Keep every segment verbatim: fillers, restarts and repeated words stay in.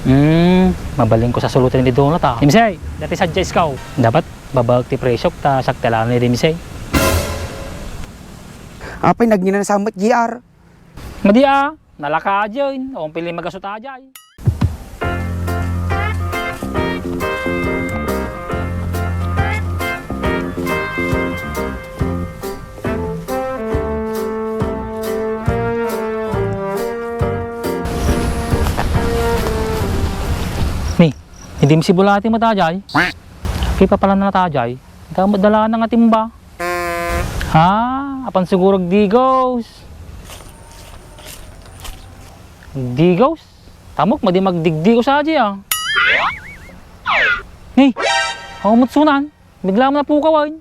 Hmm, mabalinko sa sulutan ni Donut, ah. Dimsay, dati sadiay iskaw. Dapat babaek ti presyok ta siak ti alaen ni Dimsay. Apay, nagngina sa met, G R. Madi, ah, nalaka diay, o, pili magasut diay. Ni, ni Dimsay bulati met diay. Kipapalan na ta diay. Ita met dala na nga timba. Ha? Apan siguro agdigos. Agdigos? Tamok, madi magdigdigos diay, ah. Ni, awan met sunan. Bigla met napukawan.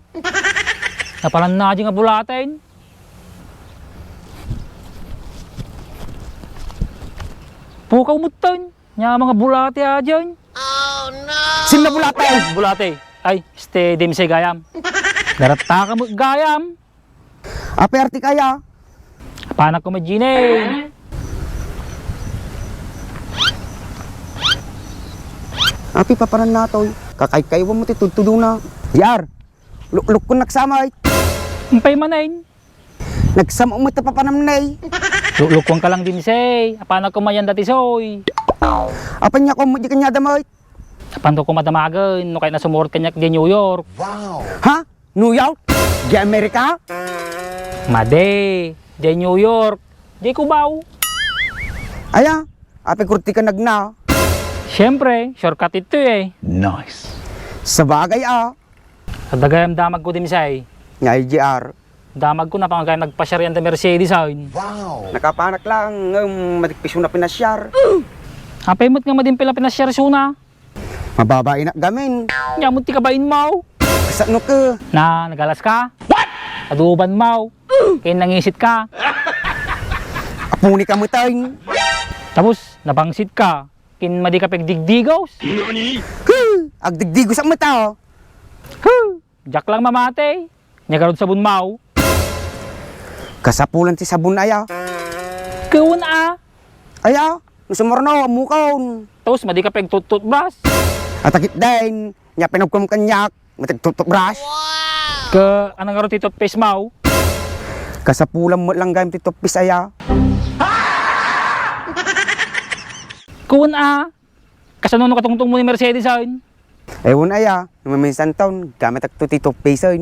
Napalan na diay nga bulaten. Pukaw met ten. Nia nga bulati diay. Sino bulati? Bulati. Ay, este, Dimsay gayam. Daratta ka met gayam. Apay, artik aya? Apanak koma, Gene. Apay, papanan natoy. Kakaykaywan mo ti tudtudona. G R, luklukkon nagsama, ay. Umpay manen. Nagsama met ta papanam, nay. Luklukkon ka lang, Dimsay. Apanak koma yan dati, soy. Apay, nia koma di kaniada, may. Apanto koma damagen no kayatna sumurot kaniak diay New York. Ha? New York? Diay Amerika? Madi, diay New York. Diay Cubao. Aya, apay kurti ka nagna? Siyempre, shortcut ito eh. Nice. Sabagay, ah. Adda gayam damagko, Dimsay. Nia, G R. Damagko, napangagayam nagpasiar yan da Mercedes, ay. Nakapanak lang, ngem matikpisona pinasiar. Apay met nga madi pay la pinasiar isuna. Mababainak gamin. Nia met ti kabain mo. Kasano ka? Na, nagalas ka? What? Aduban mo. Ken nangisit ka. Apuni ka met, ay. Tapos, napangsit ka. Ken madi ka pagdigdigos. Huh! Agdigdigos ak met, ah. Huh! Diak lang mamati. Nia garud sabon mo. Kasapulan ti sabon aya. Ken a. Aya, no sumurno, ammokon. Tapos, madi ka pagtututbras. Atakit din, nia pinagkuam kaniak, matagtututbras. Ken, ania ngarud ti toothpaste mo? Kasapulan met lang gayam ti toothpaste aya. Ken a. Kasano no katungtong mo ni Mercedes, ay? Ay, wen aya, no maminsan ton, gamitakto ti toothpaste.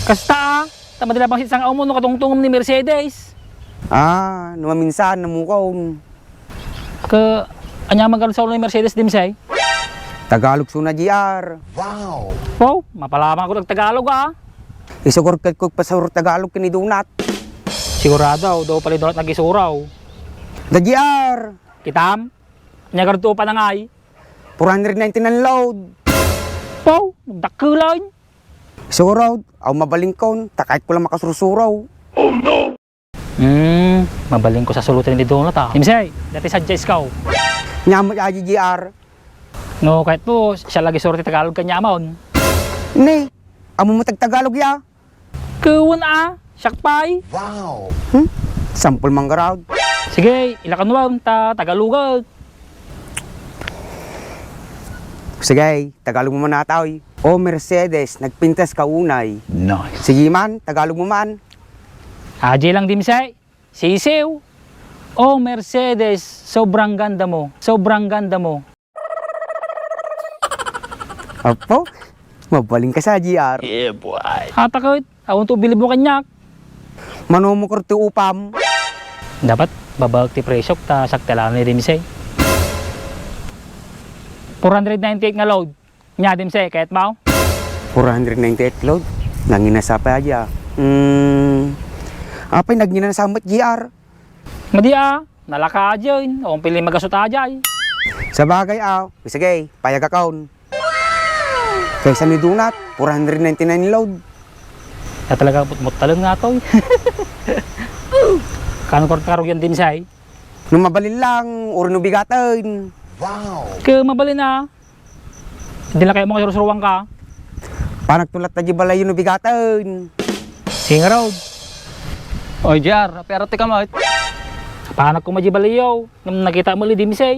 Kasta, ah. Ta madi la pangsit sang-aw mo no katungtongem ni Mercedes. Ah, no maminsan, ammokon. Ken, ania man garud sa ulo ni Mercedes, Dimsay? Tagalog isuna, G R. Wow, mapalaman ako nagtagalog, ah. Isukor ket kung pasur Tagalog ken ni Donut. Sigurado, daw pala ni Donut nagisuraw. Da, G R. Kitam? Ania garud ti upa na ngay? Four hundred ninety-nine load. Pow, nagdakkelan. Siguro, aw, mabalinko, ta kayatko lang makasursuro. Hmm, mabalinko sa sulutan ni Donut, ah. Dimsay, dati sadiay iskaw. Nia met, G R. No, kayatmo, siak la agisuro ti Tagalog kaniamon. Ni, ammom met ti Tagalog ya? Ken a, siak pay. Wow! Hmm? Sampol man garud. Sige, ilakan mo ta Tagalogak. Sige, Tagalog mo man ata, oy. O Mercedes, nagpintas ka unay. Nice. Sige man, Tagalog mo man. Aji lang, Dimsay. Sisiw. O Mercedes, sobrang ganda mo. Sobrang ganda mo. Apo, mabalin ka sa, G R. Yeah, boy. Ata ket, awan to bilib mo kaniak. Mano mo kurti upam? Dapat babaek ti presyok ta saktalan ni Dimsay. Four hundred ninety-eight nga load. Nia, Dimsay, kayat mo? Four hundred ninety-eight load? Nanginasa pa aja. Hmm. Apay, nagngina sa met, G R? Madi a, nalaka diay, o pili magasut diay. Sabagay, aw. Sige, payagakon. Kaysa ni Donut, four hundred ninety-nine load. Kaya talaga, mutmutalen nga toy. Kano ko karugyan, Dimsay? No mabalin lang, uray no bigaten. Wow! Ket mabalin a. Di la kayat mo nga sursuruan ka. Panak tulat ta di balayo no bigaten. Sige ngarud. Oy, J R, apay arat ti kamay? Panak koma di balayo. Ngem nakita mo li Dimsay.